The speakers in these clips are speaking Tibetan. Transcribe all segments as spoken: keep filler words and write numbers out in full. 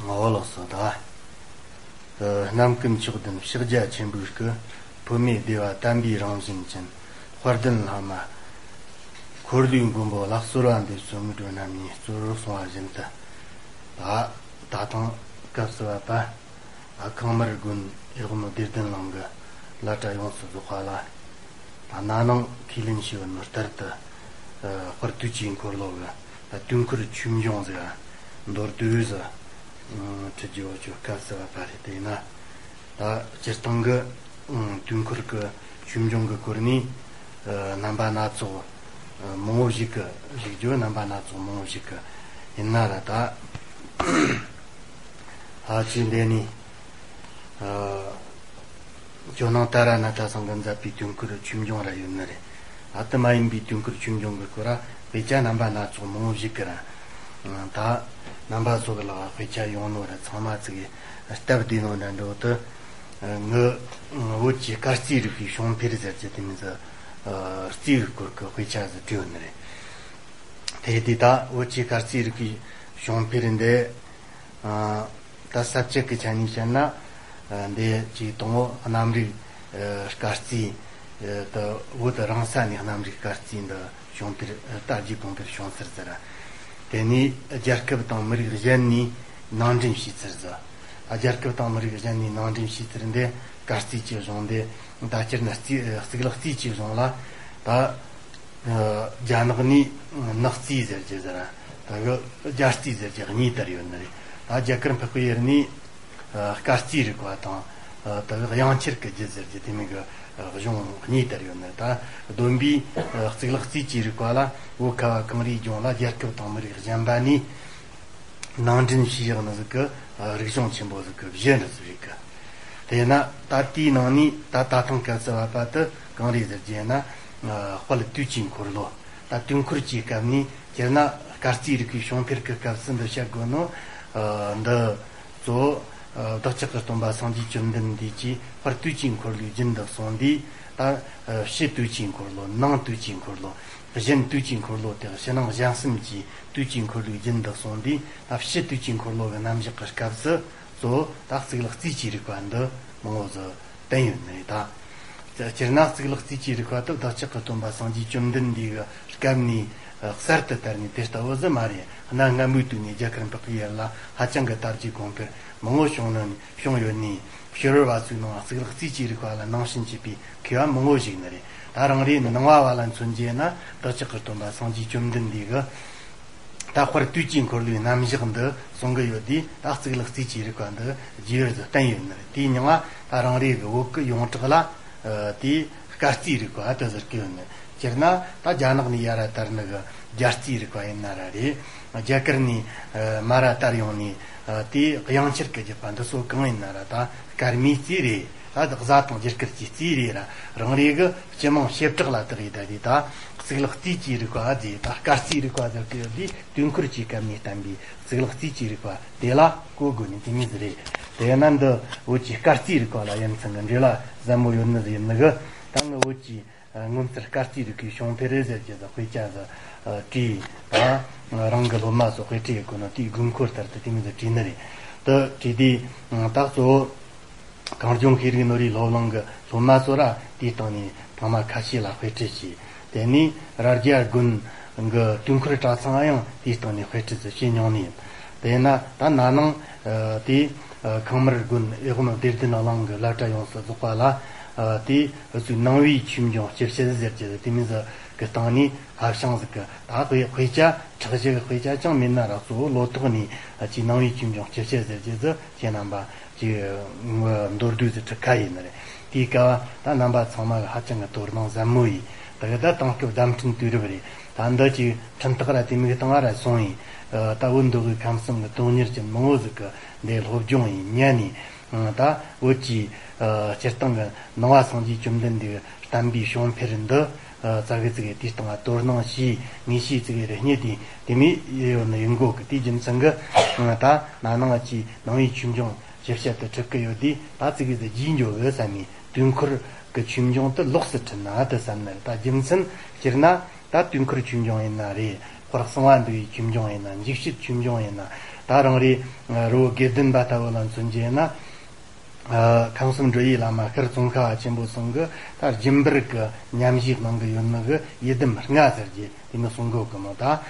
ངོ་བོ་ལགས་སོ་ད། ཨ་ནམ་ཀུན་མཆོག་ལྡན་ཕྱག་རྒྱ་ཆེན་པོའི་སྐུ། བུད་མེད་བདེ་བ་དམ་པའི་རང་བཞིན་ཅན། དཔལ་ལྡན་ལྷ་མ། འཁོར་ལོའི་མགོན་པོ་ལ་གསོལ་བ་འདེབས་སོ། དངོས་གྲུབ་རྣམ་གཉིས་སྩོལ་གསུང་བ་བཞིན་དུ། ད་ད་ཐེངས་སྐབས་སུ་བབ་པ། ཨ་ཁང་དམར་དགོན་གཡོག་མོ་བདེ་ལྡན་གླིང་གི་བླ་གྲྭ་ཡོངས་སུ་རྫོགས་པ་ལ། ད་ན་ནིང་ཁས་ལེན་ཞུས་པ་ནོར་ལྟར་དུ། ཨ་དཔལ་དུས་ཀྱི་འཁོར་ལོ་གི་ད་དུས་འཁོར་ཆོས་འབྱུང་ཟེར་མདོར་བསྡུས་སུ་ཁྲིད་རྒྱུ་བོ་ཆོ་སྐབས་སུ་བབ་པ་རེད། དེས་ན་ད་སྤྱིར་བཏང་གི་ཨ་དུས་འཁོར་གི་ཆོས་འབྱུང་གི་སྐོར་ནས་ཨ་རྣམ་པ་སྣ་ཚོགས་ཨ་མང་བོ་ཞིག་གི་བཞུགས་རྒྱུ། རྣམ་པ་སྣ་ཚོགས་མང་བོ་ཞིག་གི་ཡིན་ན་ར་ད། ཨ་ཅེ་འདི་ནི། ཨ་ཇོ་ནང་ཏཱ་ར་ནཱ་ཐ་ཚང་གི་མཛད་པའི་དུས་འཁོར་ཆོས་འབྱུང་ར་ཡོད་ནི་རེད། ཨ་དེ་མ་ཡིན་པའི་དུས་འཁོར་ཆོས་འབྱུང་གི་སྐོར་ར་དཔེ་ཆ་རྣམ་པ་སྣ་ཚོགས་མང་བོ་ཞིག་གི་ར། ཨ་ད་རྣམ་པ་ཚོ་གི་ལག་དཔེ་ཆ་ཡོང་ནོ་ར་ཚང་མ་ཚིག་གི་སྟབས་བདེ་ནོ་འདྲ་འགྲོ་དུ། ཨ་ངི་བོད་ཀྱི་སྐར་རྩིས་རིག་པའི་བྱུང་འཕེལ་ཟེར་གྱི་དེ་མིན་ཟི། ཨ་རྩིས་གི་སྐོར་གི་དཔེ་ཆ་ཟིག་བྲིས་ཡོད་ནི་རེད། དེ་དེ་ད་བོད་ཀྱི་སྐར་རྩིས་རིག་པའི་བྱུང་འཕེལ་འདི། ཨ་ད་ས་བཅད་ཀྱི་ཆ་ནས་བཤད་ན། ཨ་འདི་གཅིག་དང་པོ་གནམ་རིག་ཨ་སྐར་རྩིས། ཨ་ད་བོད་རང་ས་ནས་གནམ་རིག་སྐར་རྩིས་འདི་བྱུང་འཕེལ། ཨ་དར་རྒྱས་གོང་འཕེལ་བྱུང་ཟེར་ཟེར། དེ་ནས་རྒྱལ་ཁབ་དང་མི་རིགས་གཞན་ནས་ནང་འདྲེན་བྱས་ཟེར་ཟེར། ཨ་རྒྱལ་ཁབ་དང་མི་རིགས་གཞན་ནས་ནང་འདྲེན་བྱས་ཟེར་འདི་སྐར་རྩིས་ཀྱི་གཞུང་འདི། ད་སྤྱིར་ན་རྩིས་ཨ་གཙུག་ལག་རྩིས་ཀྱི་གཞུང་ལ་ད། ཨ་རྒྱ་ནག་ནས་ནག་རྩིས་ཟེར་གྱི་ཟེར། ད་གི་རྒྱ་རྩིས་ཟེར་གྱི་གཉིས་དར་ཡོད་ནི་རེད། ད་རྒྱ་གར་འཕགས་པའི་ཡུལ་ནས་ཨ་སྐར་རྩིས་རིག་པ་དང་། ཨ་ད་གི་དབྱངས་འཁྱེར་གྱི་རྒྱུད་ཟེར་གྱི་དེ་མིན་གྱི་ཨ་གཞུང་གཉིས་དར་ཡོད་ནི་རེད། ད་བསྡོམས་པས་ཨ་གཙུག་ལག་རྩིས་ཀྱི་རིག་པ་ལ་བོད་ཁ་བ་གངས་རིའི་ལྗོངས་ལ་རྒྱལ་ཁབ་དང་མི་རིགས་གཞན་པ་ནས། ནང་འདྲེན་བྱས་བཞག་ནི་ཟིག་གི་ཨ་རིག་གཞུང་ཆེན་པོ་ཟིག་གི་གཞི་འདྲ་ཟིག་རེད་གི། དེས་ན་ད་དེའི་ནང་ནས་ད་ད་ཐེངས་སྐབས་སུ་བབ་པ་དེ་གང་རེད་ཟེར་རྒྱུ་ན། ཨ་དཔལ་དུས་ཀྱི་འཁོར་ལོ། ད་དུས་འཁོར་གྱི་སྐབས་ནས་སྤྱིར་ན་སྐར་རྩིས་རིག་པའི་བྱུང་འཕེལ་གྱི་སྐབས་སུ་འདི་བཤད་དགོས་ནོ། ཨ་འདི་གཙོ་བོ་ཨ་བདག་ཅག་གི་སྟོན་པ་སངས་རྒྱས་བཅོམ་ལྡན་འདས་ཀྱིས་དཔལ་དུས་ཀྱི་འཁོར་ལོའི་རྒྱུན་དུ་སོང་དུས། ད་ཨ་ཕྱི་དུས་ཀྱི་འཁོར་ལོ། ནང་དུས་ཀྱི་འཁོར་ལོ། གཞན་དུས་ཀྱི་འཁོར་ལོ་དེ་ཕྱི་ནང་གཞན་གསུམ་གྱི་དུས་ཀྱི་འཁོར་ལོའི་རྒྱུན་དུ་སོང་དུས། ད་ཕྱི་དུས་ཀྱི་འཁོར་ལོ་གི་རྣམ་གཞག་གི་སྐབས་སུ་གཙོ་བོ་ད་གཙུག་ལག་རྩིས་ཀྱི་རིག་པ་འདི་མང་བོ་ཟིག་བསྟན་ཡོད་ནི་རེད་ད། སྤྱིར་ན་གཙུག་ལག་རྩིས་ཀྱི་རིག་པ་དེ་བདག་ཅག་གི་སྟོན་པ་སངས་རྒྱས་བཅོམ་ལྡན་འདས་ཀྱི་སྐབས་ནས་གསར་དུ་དར་ནི་དེ་ལྟ་བུ་ཟིག་མ་རེད། གནའ་སྔ་མོའི་དུས་ནས་རྒྱ་གར་འཕགས་པའི་ཡུལ་ལ་ཧ་ཅང་གི་དར་རྒྱས་གོང་འཕེལ་མང་བོ་བྱུང་ནི་བྱུང་ཡོད་ནི། ཕྱི་རོལ་པ་ཚོའི་ནང་གཙུག་ལག་རྩིས་ཀྱི་རིག་པ་ལ་ནང་བྱན་བྱས་པའི་མཁས་པ་མང་བོ་ཞིག་ནི་རེད། ད་རང་རེའི་ནང་པ་བ་ལ་མཚོན་རྒྱུ་ན་བདག་ཅག་གི་སྟོན་པ་སངས་རྒྱས་བཅོམ་ལྡན་འདས་ཀྱིས་ད་དཔལ་དུས་ཀྱི་འཁོར་ལོའི་རྣམ་གཞག་འདི་གསུང་གི་ཡོད་དུས། ད་གཙུག་ལག་རྩིས་ཀྱི་རིག་པ་འདི་རྒྱས་པར་ཟིག་བསྟན་ཡོད་ནི་རེད། དེའི་མྱིང་ང་ད་རང་རེའི་གི་བོད་ཀྱི་ཡོངས་གྲགས་ལ་ཨ་དེའི་སྐར་རྩིས་རིག་པ་དེ་ཟེར་གི་ཡོད་ནི། སྤྱིར་ན་ད་རྒྱ་ནག་ནས་ཡར་ར་དར་ནི་གི་རྒྱ་རྩིས་རིག་པ་ཡིན་ན་ར་རེད། རྒྱ་གར་ནས་ཨ་མར་ར་དར་ཡོང་ནི་ཨ་དེའི་དབྱངས་འཁྱེར་གྱི་བརྒྱུད་པ་འདི་ཚོ་གང་ཡིན་ན་ར་ད་སྐར་མའི་རྩིས་རེད། ད་གཟའ་དང་རྒྱུ་སྐར་གྱི་རྩིས་རེད་ར། རང་རེ་གི་སྤྱི་དམངས་བྱེ་བྲག་ལ་དག་ཡོད་ད་དེ། ད་གཙུག་ལག་རྩིས་ཀྱི་རིག་པ་ཨ་དེ་ད་སྐར་རྩིས་རིག་པ་ཟེར་གི་ཡོད་དེ། དུས་འཁོར་གྱི་སྐབས་ནས་བསྟན་པའི་གཙུག་ལག་རྩིས་ཀྱི་རིག་པ་དེ་ལ་གོ་དགོས་ནི་དེ་མོ་ཟིག་རེད། དེས་ན་འདི་བོད་ཀྱི་སྐར་རྩིས་རིག་པ་ལ་ཡ་མཚན་གི་འབྲེལ་བ་ཟབ་མོ་ཡོད་ནི་ཟིག་ཡིན་ནི་གི། ད་ངི་བོད་ཀྱི་ཨ་ངོ་མཚར་སྐར་རྩིས་རིག་པའི་བྱུང་འཕེལ་རེད་ཟེར་གྱི་ཟིག་དཔེ་ཆ་ཟིག་ཨ་བྲིས། ད་རང་གི་སློབ་མ་ཚོ་དཔེ་ཁྲིད་ཡེད་གོ་ནོ་དེའི་དགོས་མཁོ་ལྟར་དུ་དེ་མོ་ཟིག་བྲིས་ནི་རེད། དེ་བྲིས་དུས་ད་གཙོ་བོ་གངས་ལྗོངས་ཤེས་རིག་ནོར་བུའི་སློབ་གླིང་གི་སློབ་མ་ཚོ་ར་དེའི་སྟེང་ནས་ཐེངས་མ་ཁ་ཤས་ལ་དཔེ་ཁྲིད་བྱས། དེ་ནས་རྭ་རྒྱ་དགོན་གྱི་དུས་འཁོར་གྲྭ་ཚང་ཡང་དེའི་སྟེང་ནས་དཔེ་ཁྲིད་ཟིག་བྱས་མྱོང་ནི་ཡིན། དེས་ན་ད་ན་ནིང་ཨ་དེ་ཨ་ཁང་དམར་དགོན་གཡོག་མོ་བདེ་ལྡན་གླིང་གི་བླ་གྲྭ་ཡོངས་སུ་རྫོགས་པ་ལ་ཨ་དེ་འུ་ཚོའི་ནང་པའི་ཆོས་འབྱུང་སྤྱི་བཤད་ཟེར་གྱི་དེ་མོ་ཟིག་གི་སྟེང་ནས་ཧྭ་ཤང་ཟིག་གི་ད་དཔེ་དཔེ་ཆ་ཕྲག་བཞི་གི་དཔེ་ཆ་ཅང་མེད་ན་ར། གཙོ་བོ་ལོ་ཏོག་ནས་ཨ་ཅིག་ནང་པའི་ཆོས་འབྱུང་སྤྱི་བཤད་ཟེར་གྱི་ཟིག་ཁྱེད་རྣམ་པ་ཅིག་མདོར་བསྡུས་ཟིག་ཁྲིད་ཁ་ཡིན་ནི་རེད། དེའི་སྐབས་ད་རྣམ་པ་ཚང་མ་གི་ཧ་ཅང་གི་དོ་སྣང་ཟབ་མོ་ཡིན། ད་གི་ད་དེང་སྐབས་བརྡ་འཕྲིན་དུས་རབས་རེད། ད་འདི་ཅིག་འཕྲིན་ཐག་ར་དེ་མིག་སྟེང་ར་སོང་ཡིན། ཨ་ད་བོད་མདོ་དབུས་ཁམས་གསུམ་གི་དོན་གཉེར་ཅན་མང་བོ་ཟིག་གི་འདི་སློབ་སྦྱོང་ཡིན་ཉན་ནས། ཨ་ད་བོད་ཀྱི་ཨ་སྤྱིར་བཏང་གི་ནང་པ་སངས་རྒྱས་བཅོམ་ལྡན་འདས་ཀྱི་བསྟན་པའི་བྱུང་འཕེལ་འདི་ཨ་ཙ་གི་ཙི་གི་དེའི་སྟེང་ལ་དོ་སྣང་བྱས། ངེས་ཤེས་ཙི་གི་རེ་རྙེད་དེ་དེ་མོ་ཡོད་ནི་ཡིན་གོ་གི། དེའི་རྒྱུ་མཚན་གི་ཨ་ད་ན་ནིང་ཅིག་ནང་པའི་ཆོས་འབྱུང་ཞིབ་བཤེར་དུ་ཁྲིད་གི་ཡོད་དུས། ད་ཙི་གི་ཟིག་རྒྱས་འགྱོ་གི་བསམ་མི། དུས་འཁོར་གི་ཆོས་འབྱུང་དེ་ལོགས་སུ་ཁྲིད་ན་དེ་བསམ་ནི་རེད། ད་རྒྱུ་མཚན་སྤྱིར་ན་ད་དུས་འཁོར་ཆོས་འབྱུང་ཡིན་ན་རེད། དཔལ་གསང་བ་འདུས་པའི་ཆོས་འབྱུང་ཡིན་ན། འཇིགས་བྱེད་ཆོས་འབྱུང་ཡིན་ན། ད་རང་རེ་རི་བོ་དགེ་ལྡན་པ་ལྟ་བུ་ལ་མཚོན་རྒྱུ་ཡིན་ན། ཨ། ཁམས་གསུམ་འགྲོ་བའི་བླ་མ་ཤར་ཙོང་ཁ་པ་ཆེན་པོ་ཚང་གི་ད་རྒྱུན་པར་གྱི་ཉམས་བཞེས་གནང་གི་ཡོད་ནི་གི་ཡི་དམ་ལྔ་ཟེར་རྒྱུ་དེ་ནི་གསུང་གོ་གི་མོ། ད་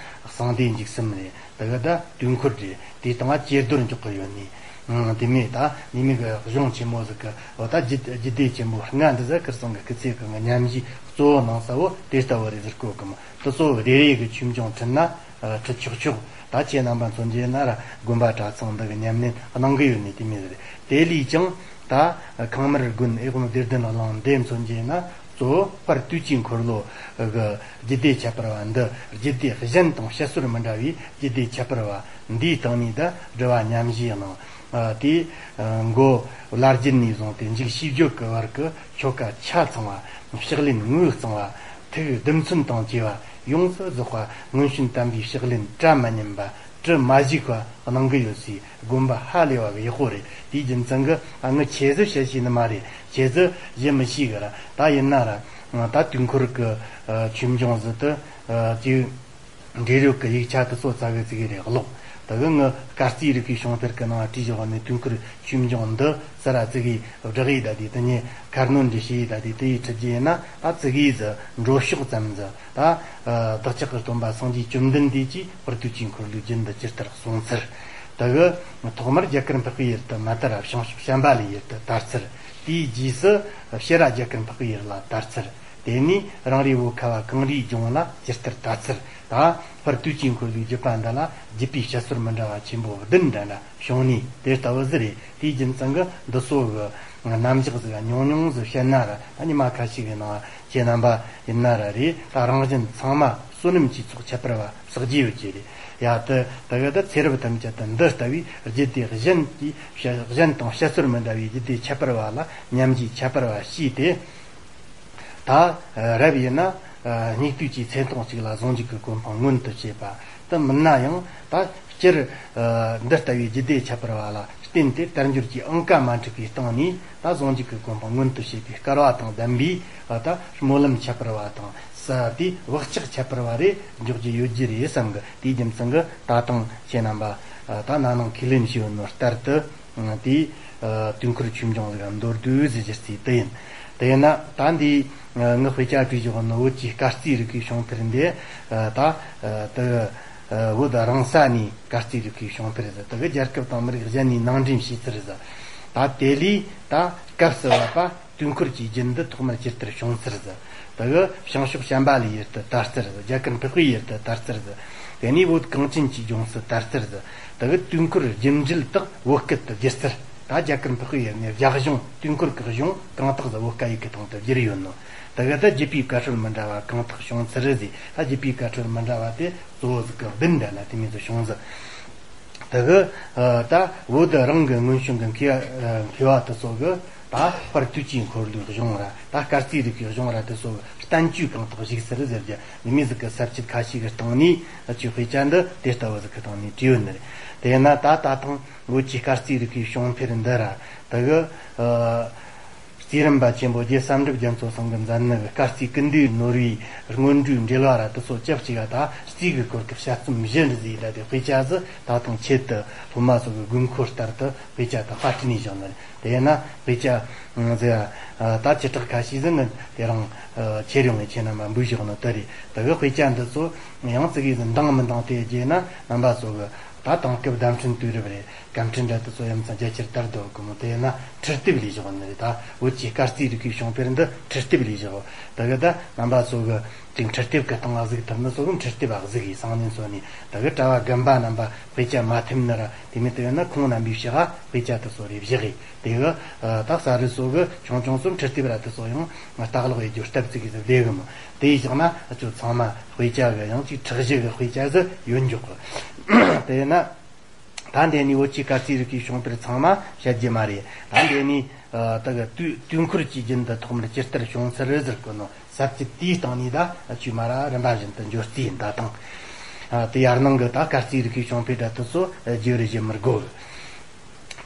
གསང་བདེ་འཇིགས་གསུམ་རེད། དེ་གི་ད་དུས་འཁོར་རེད། དེའི་སྟེང་ལ་ཇེ་རྡོར་འཇོག་གི་ཡོད་ནི། ཨང་། དེ་མོ་ད་ནི་མི་གི་གཞུང་ཆེན་མོ་ཟིག་གི། འོ། ད་རྒྱུད་རྒྱུད་སྡེ་ཆེན་པོ་ལྔ་འདི་ཟིག་ཁར་སང་གི་སྐུ་ཚེ་གང་གི་ཉམས་བཞེས་གཙོ་བོ་གནང་ས་བོ་དེ་ལྟ་བུ་རེད་ཟེར་གོ་གི་མོ། དེ་ཚོ་རེ་རེ་གི་ཆོས་འབྱུང་ཁྲིད་ན། ཨ། ཁྲིད་ཆོག་ཆོག་ད་ཁྱེད་རྣམ་པ་མཚོན་རྒྱུ་ཡིན་ན་ར་དགོན་པ་གྲྭ་ཚང་འདི་གི་ཉམས་ལེན་གནང་གི་ཡོད་ནི་དེ་མོ་རེད། དེ་ལས་ཀྱང་ད་ཁང་དམར་དགོན་ཨེ་ཧོ་བདེ་ལྡན་གླིང་འདི་མཚོན་རྒྱུ་ཡིན་ན། གཙོ་བོ་དཔལ་དུས་ཀྱི་འཁོར་ལོ་གི་རྒྱུད་སྡེ་ཁྱད་པར་བ་འདི། རྒྱུད་སྡེ་གཞན་དང་བཤད་སྲོལ་མི་འདྲ་བའི་རྒྱུད་སྡེ་ཁྱད་པར་བ་འདིའི་སྟེང་ནས་ད་སྒྲུབ་པ་ཉམས་བཞེས་གནང་། ཨ། དེའི་མགོ་བླ་རྒྱུད་ནས་བཟུང་སྟེ་འཇུག་བྱིས་བརྗོད་ཀྱི་བར་གྱི་ཆོ་ག་ཆ་ཚང་བ། ཕྱག་ལེན་ངོས་གཙང་བ། ཐུགས་རྡུལ་ཚོན་དང་བཅས་པ་ཡོངས་སུ་རྫོགས་པ། སྔོན་བྱོན་དམ་པའི་ཕྱག་ལེན་གྲ་མ་ཉམས་པ། གྲུ་མ་ཞིག་པ་གནང་གི་ཡོད་སའི་དགོན་པ་ཧ་ལས་པ་གི་ཡག་པོ་རེད། དེའི་རྒྱུ་མཚན་གྱིས་ཨ་ངས་ཆེད་ཟིག་བཤད་ཤེས་ནི་མ་རེད། ཆེད་ཟིག་བཤད་མི་ཤེས་གི་ར། ད་ཡིན་ན་ར་ད་དུས་འཁོར་གྱི་ཆོས་འབྱུང་ཟིག་ཏུ་ཅིག་འབྲི་རུ་གི་ཡིག་ཆ་དེ་ཚོ་ཙ་གི་ཙི་གི་རེད་ཀློག། དེ་གི་ངས་སྐར་རྩིས་རིག་པའི་བྱུང་འཕེལ་གྱི་ནང་བྲིས་བཞག་ནས་དུས་འཁོར་ཆོས་འབྱུང་འདི་ཟེར་ར་ཙི་གི་བསྒྲགས་ཡི་ད་དེ། དེ་ནས་ཁ་སྣོན་འདྲི་བྱས་ཡི་ད་དེ། དེ་ཡི་ཁྲིད་རྒྱུ་ཡིན་ན་ད་ཙི་གི་ཟིག་འགྲོ་ཕྱོགས་ཙམ་ཟིག། ད་ཨ་བདག་ཅག་གི་སྟོན་པ་སངས་རྒྱས་བཅོམ་ལྡན་འདས་ཀྱིས་དཔལ་དུས་ཀྱི་འཁོར་ལོའི་རྒྱུད་འདི་ཇི་ལྟར་གསུངས་ཚུལ། དེ་གི་ཐོག་མར་རྒྱ་གར་འཕགས་པའི་ཡུལ་དུ་མ་དར་བ་བྱང་ཕྱོགས་ཤམྦྷ་ལའི་ཡུལ་དུ་དར་ཚུལ། དེའི་རྗེས་སུ་ཕྱིར་ར་རྒྱ་གར་འཕགས་པའི་ཡུལ་ལ་དར་ཚུལ། དེ་ནས་རང་རེའི་བོད་ཁ་བ་གངས་རིའི་ལྗོངས་ལ་ཇི་ལྟར་དར་ཚུལ། ད་དཔལ་དུས་ཀྱི་འཁོར་ལོའི་རྒྱུད་པ་འདི་ལ་བརྒྱུད་པའི་བཤད་སྲོལ་མི་འདྲ་བ་ཆེན་པོ་བདུན་འདྲ་འདྲ་བྱུང་ནས་དེ་ལྟ་བུ་ཟིག་རེད། དེའི་རྒྱུ་མཚན་གྱིས་འདི་ཚོ་གི་རྣམ་གཞག་ཟིག་ཉུང་ཉུང་ཟིག་བཤད་ན་ར། ད་ཉི་མ་ཁ་ཤས་ཀྱི་ནང་ཁྱེད་རྣམ་པ་ཡིན་ན་ར་རེད། ད་རང་གཞན་ཚང་མ་བསོད་ནམས་ཀྱི་ཚོགས་ཁྱད་པར་བ་བསགས་རྒྱུ་ཡོད་ཀྱི་རེད། ཡ་དེ་དེ་གི་ད་ཚེ་རབས་ཐམས་ཅད་དུ་འདི་ལྟ་བུའི་རྒྱུད་སྡེ་གཞན་གྱི་གཞན་དང་བཤད་སྲོལ་མི་འདྲ་བའི་རྒྱུད་སྡེ་ཁྱད་པར་བ་ལ་ཉམས་བཞེས་ཁྱད་པར་བ་བྱས་ཏེ། ད་རབ་ཡིན་ན་སྙིགས་དུས་ཀྱི་ཚེ་ཐུང་གཅིག་ལ་ཟུང་འཇུག་གི་གོ་འཕང་མངོན་དུ་བྱེད་པ་དེ་མིན་ན་ཡང་། ད་སྤྱིར་འདི་ལྟ་བུའི་རྒྱུད་སྡེ་ཁྱད་པར་བ་ལ་བརྟེན་ཏེ་དལ་འབྱོར་གྱི་ཨང་ཀ་མ་འགྲིག་པའི་སྟེང་ནས་ད་ཟུང་འཇུག་གི་གོ་འཕང་མངོན་དུ་བྱེད་པའི་སྐལ་བ་དང་ལྡན་པའི་ད་སྨོན་ལམ་ཁྱད་པར་བ་དང་ས་དེའི་བག་ཆགས་ཁྱད་པར་བ་རེ་འཇོག་རྒྱུ་ཡོད་རྒྱུ་རེད་བསམ་གི། དེའི་རྒྱུ་མཚན་གྱིས་ད་ཐེངས་ཁྱེད་རྣམ་པ་ད་ན་ནིང་ཁས་ལེན་བྱས་ཡོད་ནོ་ལྟར་དུ། དེའི་དུས་འཁོར་ཆོས་འབྱུང་ཟིག་མདོར་བསྡུས་ཟིག་གཞི་རྩའི་དེ་ཡིན། དེ་ཡིན་ན་ད་འདི་ངའི་དཔེ་ཆ་བྲིས་བཞག་ནི་བོད་ཀྱི་སྐར་རྩིས་རིག་པའི་བྱུང་འཕེལ་འདི་ད་དེ་བོད་རང་ས་ནས་སྐར་རྩིས་རིག་པའི་བྱུང་འཕེལ་ཟིག། དེ་གི་རྒྱལ་ཁབ་དང་མི་རིགས་གཞན་ནས་ནང་འདྲེན་བྱས་ཚུལ་ཟིག། ད་དེ་ལས་ད་སྐབས་སུ་བབ་པ། དུས་འཁོར་གྱི་རྒྱུན་འདི་ཐོག་མར་ཇི་ལྟར་བྱུང་ཚུལ་ཟིག། དེ་གི་བྱང་ཕྱོགས་ཤམྦྷ་ལའི་ཡུལ་དུ་དར་ཚུལ་ཟིག། རྒྱ་གར་འཕགས་པའི་ཡུལ་དུ་དར་ཚུལ་ཟིག། དེ་ནས་བོད་གངས་ཅན་གྱི་ལྗོངས་སུ་དར་ཚུལ་ཟིག། དེ་གི་དུས་འཁོར་རྒྱུན་འགྲེལ་དག་བོད་སྐད་དུ་བསྒྱུར་ཚུལ། ད་རྒྱ་གར་འཕགས་པའི་ཡུལ་ནས་རྒྱ་གཞུང་དུས་འཁོར་གྱི་གཞུང་གང་དག་ཟིག་བོད་སྐད་ཡིག་གི་སྟེང་དུ་བསྒྱུར་ཡོད་ནོ། དེ་གི་ད་བརྒྱུད་པའི་བཀའ་སྲོལ་མི་འདྲ་བ་གང་དག་བྱུང་ཚུལ་ཟིག། ད་བརྒྱུད་པའི་བཀའ་སྲོལ་མི་འདྲ་བ་དེ་གཙོ་བོ་ཟིག་གི་བདུན་འདྲ་ན་དེ་མོ་ཟིག་བྱུང་ཟིག། དེ་གི་ད་བོད་རང་གི་སྔོན་བྱོན་གྱི་མཁས་མཁས་པ་དེ་ཚོ་གི་ད་དཔལ་དུས་ཀྱི་འཁོར་ལོའི་གཞུང་ར། ད་སྐར་རྩིས་རིག་པའི་གཞུང་ར་དེ་ཚོ་གི་བསྟན་བཅོས་གང་དག་བཞུགས་ཚུལ་ཟེར་རྒྱུ་འདི་མོ་ཟིག་གི་ས་བཅད་ཁ་ཤས་ཀྱི་སྟེང་ནས་ཅིག་དཔེ་ཆ་འདི་དེ་ལྟ་བུ་ཟིག་གི་སྟེང་ནས་བྲིས་ཡོད་ནི་རེད། དེ་ཡིན་ན་ད་ད་ཐེངས་བོད་ཀྱི་སྐར་རྩིས་རིག་པའི་བྱུང་འཕེལ་འདི་ར། དེ་གི་རྩིས་རིམ་པ་ཆེན་པོ་རྗེ་བསམ་གྲུབ་རྒྱ་མཚོ་ཚང་གིས་མཛད་ནི་གི་སྐར་རྩིས་ཀུན་བཏུས་ནོར་བུའི་སྔོན་འགྲོའི་འགྲེལ་བ་ར་དེ་ཚོ་ཆབས་ཅིག་ག་ད་རྩིས་ཀྱི་སྐོར་གྱི་དཔྱད་རྩོམ་གཞི་འདྲ་ཟིག་ད་དེ་དཔེ་ཆ་ཟིག་ད་ཐེངས་ཆེད་དུ་སློབ་མ་ཚོ་གི་དགོས་མཁོ་ལྟར་དུ་དཔེ་ཆ་དག་པར་བྲིས་ནས་བཞག་ནི་རེད། དེ་ཡིན་ན་དཔེ་ཆ་ཟིག་ད་བཅུ་ཕྲག་ཁ་ཤས་ཟིག་ནི་དེ་རིང་ཁྱེར་ཡོང་བའི་ཁྱེད་རྣམ་པ་འབུལ་བཞག་ནི་དེ་རེད། དེ་གི་དཔེ་ཆ་འདི་ཚོ་ཡང་ཙི་གེ་ཟིག་འདང་མི་འདང་དེ་རྗེས་ན་རྣམ་པ་ཚོ་གི་ད་དེང་སྐབས་བརྡ་འཕྲིན་དུས་རབས་རེད། སྐར་འཕྲིན་འདྲ་དེ་ཚོ་ཡ་མཚན་རྒྱ་ཆེར་དར་འདུག་གི་མོ། དེ་ཡིན་ན་འཕྲུལ་དེབ་ལས་བཞག་ནི་རེད། ད་བོད་ཀྱི་སྐར་རྩིས་རིག་པའི་བྱུང་འཕེལ་འདི་འཕྲུལ་དེབ་ལས་བཞག། དེ་གི་ད་རྣམ་པ་ཚོ་གི་ཅིག་འཕྲུལ་དེབ་ཀྱི་སྟེང་ལ་གཟིགས་ཐུབ་ནི་ཚོ་གི་འཕྲུལ་དེབ་ལ་གཟིགས་ཡི། སང་ཉིན་སོ་ནས་དེ་གི་གྲྭ་བ་རྒན་པ་རྣམ་པ་དཔེ་ཆ་མ་ཐེམ་ནི་ར་དེ་མོ་དེ་ཡིན་ན་ཁོང་རྣམ་པའི་ཕྱི་ག་དཔེ་ཆ་དེ་ཚོ་རེ་བཞག་ཡི། དེ་གི་ད་གསར་རུ་ཚོ་གི་ཆུང་ཆུང་ཚོ་འཕྲུལ་དེབ་ར་དེ་ཚོ་ཡང་ལྟ་ཀློག་ཡེད་རྒྱུ་སྟབས་ཙི་གེ་ཟིག་བདེ་གི་མོ། དེ་ཡི་བཞག་ན་ཨ་ཅོ་ཚང་མ་དཔེ་ཆ་གི་ཡང་ཅིག་ཁྲག་གཞི་གི་དཔེ་ཆ་ཟིག་ཡོད་འཇོག་གི། དེ་ཡིན་ན། ད་འདི་ནས་བོད་ཀྱི་སྐར་རྩིས་རིག་པའི་བྱུང་འཕེལ་ཚང་མ་བཤད་རྒྱུ་མ་རེད། ད་འདི་ནས་ཨ་དེ་གི་དུས་དུས་འཁོར་གྱི་རྒྱུན་འདི་ཐོག་མར་ཇི་ལྟར་བྱུང་ཚུལ་རེད་ཟེར་གོ་ནོ། ས་བཅད་དེའི་སྟེང་ནས་ད་ཆུ་མ་ར་རིམ་པ་བཞིན་དུ་འབྱོར་རྩིས་ཡིན། ད་དང་ཨ་དེ་ཡར་ནང་གི་ད་སྐར་རྩིས་རིག་པའི་བྱུང་འཕེལ་འདྲ་དེ་ཚོ་བརྗེ་རེ་བྱེད་མི་དགོས།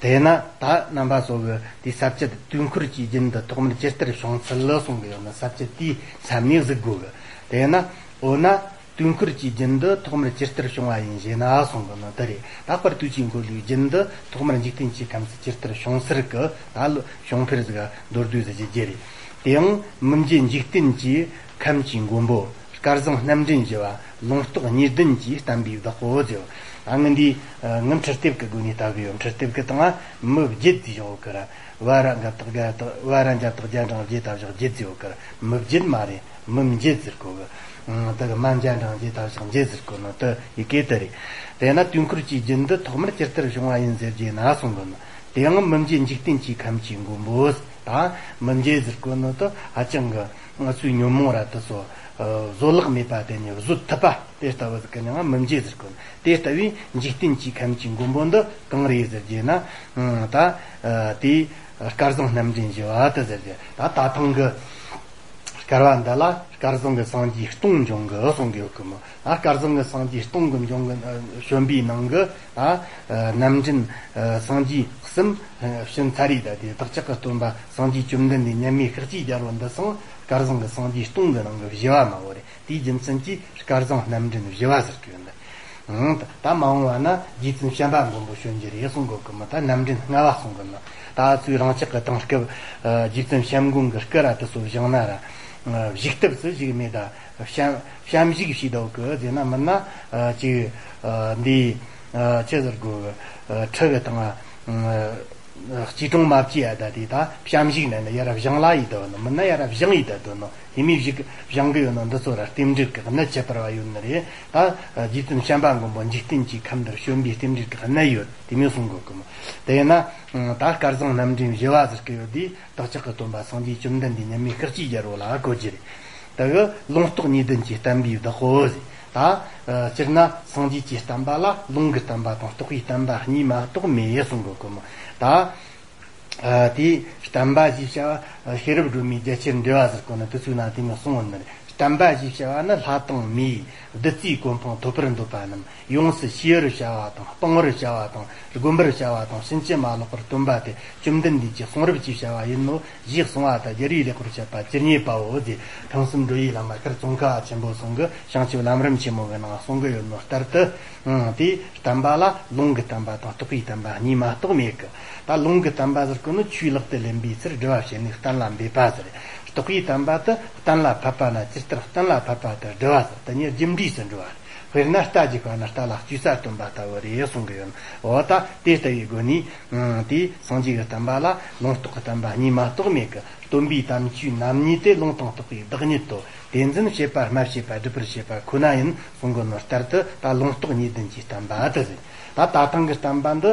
དེས་ན་ད་རྣམ་པ་ཚོ་གི་དེ་ས་བཅད་དུས་འཁོར་གྱི་རྒྱུན་འདི་ཐོག་མར་ཇི་ལྟར་བྱུང་ཚུལ་ལ་གསུང་གི་ཡོད་ན་ས་བཅད་དེའི་མཚམས་ནས་གཟིགས་དགོས་གི། དེས་ན་འོ་ན། དུས་འཁོར་གྱི་རྒྱུན་དུ་ཐོག་མར་ཇི་ལྟར་བྱུང་བ་ཡིན་ཞེ་ན་གསུང་གི་ནི་འདི་རེད། ད་དཔལ་དུས་ཀྱི་འཁོར་ལོའི་རྒྱུན་དུ་ཐོག་མར་འཇིག་རྟེན་གྱི་ཁམས་སུ་ཇི་ལྟར་བྱུང་ཟེར་གི་ད་ལོ་བྱུང་འཕེལ་ཟིག་མདོར་བསྡུས་ཟིག་བགྱི་རྒྱུ་རེད། དེའང་མི་མཇེད་འཇིག་རྟེན་གྱི་ཁམས་ཀྱི་མགོན་པོ་སྐལ་བཟང་རྣམ་འདྲེན་བཞི་བ་ལུང་རྟོགས་གཉིས་ལྡན་གྱི་བསྟན་པའི་བདག་པོ་ཟེར། ཨ་ངི་འདི་ངི་འཕྲུལ་དེབ་ཀྱི་སྒོ་ནས་ལྟ་གི་ཡོད། འཕྲུལ་དེབ་ཀྱི་སྟེང་ང་མི་བརྒྱད་ཟེར་ཡོད་གི་ར། བ་ར་འགྲ་བཏགས་རྒྱ་བཏགས་བ་ར་འགྲ་བཏགས་རྒྱ་འགྲེང་བརྒྱད་ད་བཞག་བརྒྱད་ཟེར་ཡོད་གི་ར། མི་བརྒྱད་མ་རེད། མི་མཇེད་ཟེར་གོ་གི། ཨང་། དེ་གི་མ་འཇའ་འགྲེང་བརྒྱད་ད་བཞག་འཇེད་ཟེར་གོ་ནོ་དེ་ཡི་གེ་དེ་རེད། དེས་ན་དུས་འཁོར་གྱི་རྒྱུན་དུ་ཐོག་མར་ཇི་ལྟར་བྱུང་བ་ཡིན་ཟེར་རྒྱུ་ན་གསུང་གི་ནོ། དེའང་མི་མཇེད་འཇིག་རྟེན་གྱི་ཁམས་ཀྱི་མགོན་པོ། ད་མི་མཇེད་ཟེར་གོ་ནོ་དེ་ཧ་ཅང་གི་ང་ཚོའི་ཉོན་མོངས་ར་དེ་ཚོ་བཟོད་གླགས་མེད་པ་དེ་ནི་བཟོད་ཐུབ་པ་དེ་ལྟ་བུ་ཟིག་གི་མྱིང་ང་མི་མཇེད་ཟེར་གོ་ནོ། དེ་ལྟ་བུའི་འཇིག་རྟེན་གྱི་ཁམས་ཀྱི་མགོན་པོ་འདི་གང་རེད་ཟེར་རྒྱུ་ན། ཨང་། ད་དེའི་སྐལ་བཟང་རྣམ་འདྲེན་བཞི་བ་དེ་ཟེར་རྒྱུ། ད་ད་ཐེངས་གི་སྐལ་བ་འདི་ལ་སྐལ་བཟང་གི་སངས་རྒྱས་སྟོང་འབྱུང་གི་གསུང་གི་ཡོད་གི་མོ། ད་སྐལ་བཟང་གི་སངས་རྒྱས་སྟོང་གི་འབྱུང་གི་བྱོན་པའི་ནང་གི་ད་རྣམ་འདྲེན་སངས་རྒྱས་གསུམ་ཕྱིན་ཚར་རེད། ད་དེ་བདག་ཅག་གི་སྟོན་པ་སངས་རྒྱས་བཅོམ་ལྡན་འདས་མཉམ་མེད་ཤཱཀྱའི་རྒྱལ་པོ་འདི་སང་སྐལ་བཟང་གི་སངས་རྒྱས་སྟོང་གི་ནང་གི་བཞི་བ་མ་བོ་རེད། དེའི་རྒྱུ་མཚན་གྱིས་སྐལ་བཟང་རྣམ་འདྲེན་བཞི་བ་ཟེར་གི་ཡོད་འདི། ཨང་། ད་མ་འོངས་པ་ན་རྗེ་བཙུན་བྱམས་པ་མགོན་པོ་བྱོན་རྒྱུ་རེད་གསུང་གོ་གི་མོ། ད་རྣམ་འདྲེན་ལྔ་བ་གསུང་གི་ནོ། ད་ཚུའི་རང་ཅག་གི་དེང་སྐབས་རྗེ་བཙུན་བྱམས་མགོན་གྱི་སྐུ་ར་དེ་ཚོ་བཞེངས་ན་ར་བཞུགས་སྟབས་སུ་བཞུགས་མེད། ད་བྱམས་བྱམས་བཞུགས་བྱས་འདུག་གི་ཟེར་ན་མིན་ན་ཅིག་འདི་ཆི་ཟེར་གོ་གི་ཁྲི་གི་སྟེང་ང་། སྐྱིལ་ཀྲུང་མ་བཅས་ཡ་ད་དེ་ད་བྱམས་བཞུགས་ནས་ནི་ཡར་བཞེངས་ལ་ཡི་ད་ནི་མིན་ན་ཡར་བཞེངས་ཡི་ད་དོ་ནོ། དེ་མོ་བཞུགས་བཞེངས་གི་ཡོད་ནོ་འདི་ཚོ་ར་རྟེན་འབྲེལ་གི་གནད་ཁྱད་པར་བ་ཡོད་ནི་རེད། ད་རྗེ་བཙུན་བྱམས་པ་མགོན་པོ་འཇིག་རྟེན་གྱི་ཁམས་འདིར་བྱོན་པའི་རྟེན་འབྲེལ་གི་གནད་ཡོད་དེ་མོ་གསུང་གོ་གི་མོ། དེ་ཡིན་ན་ད་སྐལ་བཟང་རྣམ་འདྲེན་བཞི་བ་ཟེར་གི་ཡོད་དེ་བདག་ཅག་གི་སྟོན་པ་སངས་རྒྱས་བཅོམ་ལྡན་འདས་མཉམ་མེད་ཤཱཀྱའི་རྒྱལ་པོ་ལ་གོ་རྒྱུ་རེད། ད་གི་ལུང་རྟོགས་གཉིས་ལྡན་གྱི་བསྟན་པའི་བདག་པོ་ཟེར། ད་སྤྱིར་ན་སངས་རྒྱས་ཀྱི་བསྟན་པ་ལ་ལུང་གི་བསྟན་པ་དང་རྟོགས་པའི་བསྟན་པ་གཉིས་མ་གཏོགས་མེད་གསུང་གོ་གི་མོ། ད་དེའི་བསྟན་པ་ཞེས་བྱ་བ་ཤེས་རབ་སྒྲོན་མེའི་རྒྱ་ཆེར་འགྲེལ་བ་ཟེར་གོ་ནི་དེ་ཚོའི་ནང་དེ་མོ་གསུངས་ཡོད་ནི་རེད། བསྟན་པ་ཞེས་བྱ་བ་ནི་ལྷ་དང་མིའི་བདུད་རྩིའི་གོ་འཕང་ཐོབ་པར་འདོད་པ་རྣམས་ཡོངས་སུ་ཤེས་པར་བྱ་བ་དང་སྤང་བར་བྱ་བ་དང་སྒོམ་པར་བྱ་བ་དང་ཕྱིན་ཅི་མ་ལོག་པར་སྟོན་པ་སྟེ་བཅོམ་ལྡན་འདས་ཀྱི་གསུང་རབ་ཅེས་བྱ་བ་ཡིན་ནོ། ཞེས་གསུངས་པ་དང་རྒྱལ་བའི་ལེགས་པར་བཤད་པ་ཇི་སྙེད་པའོ་ཟེར། ཐང་གསུམ་འགྲོ་བའི་བླ་མ་ཤར་ཙོང་ཁ་པ་ཆེན་པོ་ཚང་གི་བྱང་ཆུབ་ལམ་རིམ་ཆེན་མོ་གི་ནང་གསུང་གི་ཡོད་ནོ་ལྟར་དུ། ཨང་། དེའི་བསྟན་པ་ལ་ལུང་གི་བསྟན་པ་དང་རྟོགས་པའི་བསྟན་པ་གཉིས་མ་གཏོགས་མེད་གི། ད་ལུང་གི་བསྟན་པ་ཟེར་གོ་ནི་ཆོས་ལག་ཏུ་ལེན་པའི་ཚུལ་སྒྲུབ་པ་བྱས་ནས་གཏན་ལ་འབེབས་པ་ཟེར། རྟོགས་པའི་བསྟན་པ་དེ་གཏན་ལ་ཕབ་པ་ན་ཇི་ལྟར་གཏན་ལ་ཕབ་པ་དེ་སྒྲུབ་པ་ཟེར། དེ་ཉིད་རྒྱུ་འབྲས་སུ་འགྲོ་བ། དཔེར་ན་རྟ་རྒྱུག་པ་ན་རྟ་ལ་བཅོས་ས་སྟོན་པ་ལྟ་བུ་རེད་གསུང་གི་ཡོད། འོ་ད་དེ་ལྟ་བུའི་སྒོ་ནས། ཨང་། དེའི་སངས་རྒྱས་ཀྱི་བསྟན་པ་ལ་ལུང་རྟོགས་ཀྱི་བསྟན་པ་གཉིས་མ་གཏོགས་མེད་ཀྱི། སྟོན་པའི་དམ་ཆོས་རྣམ་གཉིས་ཏེ་ལུང་དང་རྟོགས་པའི་བདག་ཉིད་དོ། དེ་འཛིན་བྱེད་པ་སྨྲ་བྱེད་པ་སྒྲུབ་པར་བྱེད་པ་ཁོ་ན་ཡིན་གསུང་གི་ནོ་ལྟར་དུ། ད་ལུང་རྟོགས་གཉིས་ལྡན་གྱི་བསྟན་པ་དེ་ཟེར། ད་ད་ཐེངས་ཀྱི་བསྟན་པ་འདི་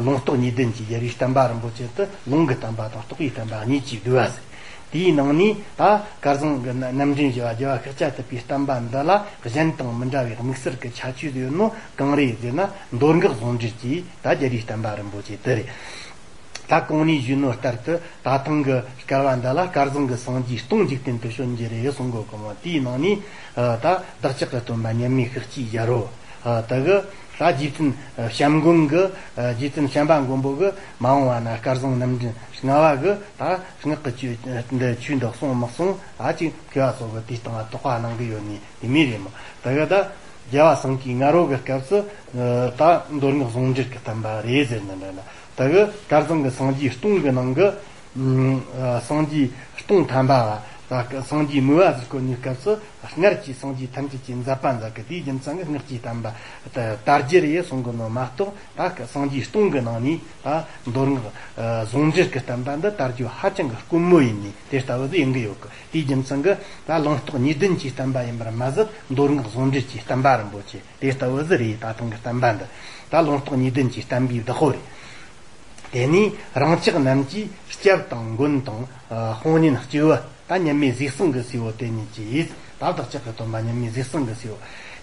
ལུང་རྟོགས་གཉིས་ལྡན་གྱི་རྒྱལ་བའི་བསྟན་པ་རིན་པོ་ཆེ་དེ་ལུང་གི་བསྟན་པ་དང་རྟོགས་པའི་བསྟན་པ་གཉིས་ཀྱིས་བསྡུས་པ་ཟེར། དེའི་ནང་ནས་ད་སྐལ་བཟང་གི་རྣམ་འདྲེན་བཞི་བ་རྒྱལ་བ་ཤཱཀྱ་ཐུབ་པའི་བསྟན་པ་འདི་ལ་གཞན་དང་མི་འདྲ་བའི་དམིགས་བསལ་གྱི་ཁྱད་ཆོས་ཡོད་ནོ་གང་རེད་ཟེར་ན། མདོ་སྔགས་ཟུང་འབྲེལ་གྱི་ད་རྒྱལ་བའི་བསྟན་པ་རིན་པོ་ཆེ་དེ་རེད། ད་གོང་ནས་ཞུས་ནོ་ལྟར་དུ་ད་ཐེངས་ཀྱི་སྐལ་བ་འདི་ལ་སྐལ་བཟང་གི་སངས་རྒྱས་སྟོང་འཇིག་རྟེན་དུ་བྱོན་རྒྱུ་རེད་གསུང་གོ་གི་མོ། དེའི་ནང་ནས་ད་བདག་ཅག་གི་སྟོན་པ་མཉམ་མེད་ཤཱཀྱའི་རྒྱལ་པོ་དེ་གི་ད་རྗེ་བཙུན་བྱམས་མགོན་གྱི། རྗེ་བཙུན་བྱམས་པ་མགོན་པོ་གི་མ་འོངས་པ་ན་སྐལ་བཟང་རྣམ་འདྲེན་ལྔ་བ་གི་ད་སྔགས་ཀྱི་ཆོས་འདི་ཆོས་འདི་གསུངས་མི་གསུངས་ད་ཅིག་མཁས་པ་ཚོ་གི་དེའི་སྟེང་ལ་དོགས་པ་གནང་གི་ཡོད་ནི་དེ་མོ་རེད་མོ། དེ་གི་ད་རྒྱལ་བ་སེང་གེ་ང་རོ་གི་སྐབས་སུ་ད་མདོ་སྔགས་ཟུང་འབྲེལ་གྱི་བསྟན་པ་རེད་ཟེར་ནི་འདྲ་ན། དེ་གི་སྐལ་བཟང་གི་སངས་རྒྱས་སྟོང་གི་ནང་གི་སངས་རྒྱས་སྟོང་ཐམ་པ་བ། སངས་རྒྱས་མོས་པ་ཟེར་གོ་ནི་སྐབས་སུ་སྔར་གྱི་སངས་རྒྱས་ཐམས་ཅད་ཀྱི་མཛད་པ་མཛད་གི། དེའི་རྒྱུ་མཚན་གྱིས་སྔགས་ཀྱི་བསྟན་པ་དར་རྒྱུ་རེད་གསུང་གི་ནོ་མ་གཏོགས། ད་སངས་རྒྱས་སྟོང་གི་ནང་ནས་ད་མདོ་སྔགས་ཟུང་འབྲེལ་གྱི་བསྟན་པ་འདི་དར་རྒྱུ་ཧ་ཅང་གི་དཀོན་མོ་ཡིན་ནི་དེ་ལྟ་བུ་ཟིག་ཡིན་གི་ཡོད་གི། དེའི་རྒྱུ་མཚན་གྱིས་ད་ལུང་རྟོགས་གཉིས་ལྡན་གྱི་བསྟན་པ་ཡིན་པར་མ་ཟད། མདོ་སྔགས་ཟུང་འབྲེལ་གྱི་བསྟན་པ་རིན་པོ་ཆེ་དེ་ལྟ་བུ་ཟིག་རེད། ད་ཐེངས་ཀྱི་བསྟན་པ་འདི་ད་ལུང་རྟོགས་གཉིས་ལྡན་གྱི་བསྟན་པའི་བདག་པོ་རེད། དེ་ནས་རང་ཅག་རྣམས་ཀྱི་སྐྱབས་དང་མགོན་དང་དཔུང་གཉེན་གཅིག་པུ་ད་མཉམ་མེད་གཟིགས་གསུམ་གྱི་སྲས་པོ་དེ་ཉིད་ཀྱིས། ད་བདག་ཅག་གི་སྟོན་པ་མཉམ་མེད་གཟིགས་གསུམ་གྱི་སྲས་པོ་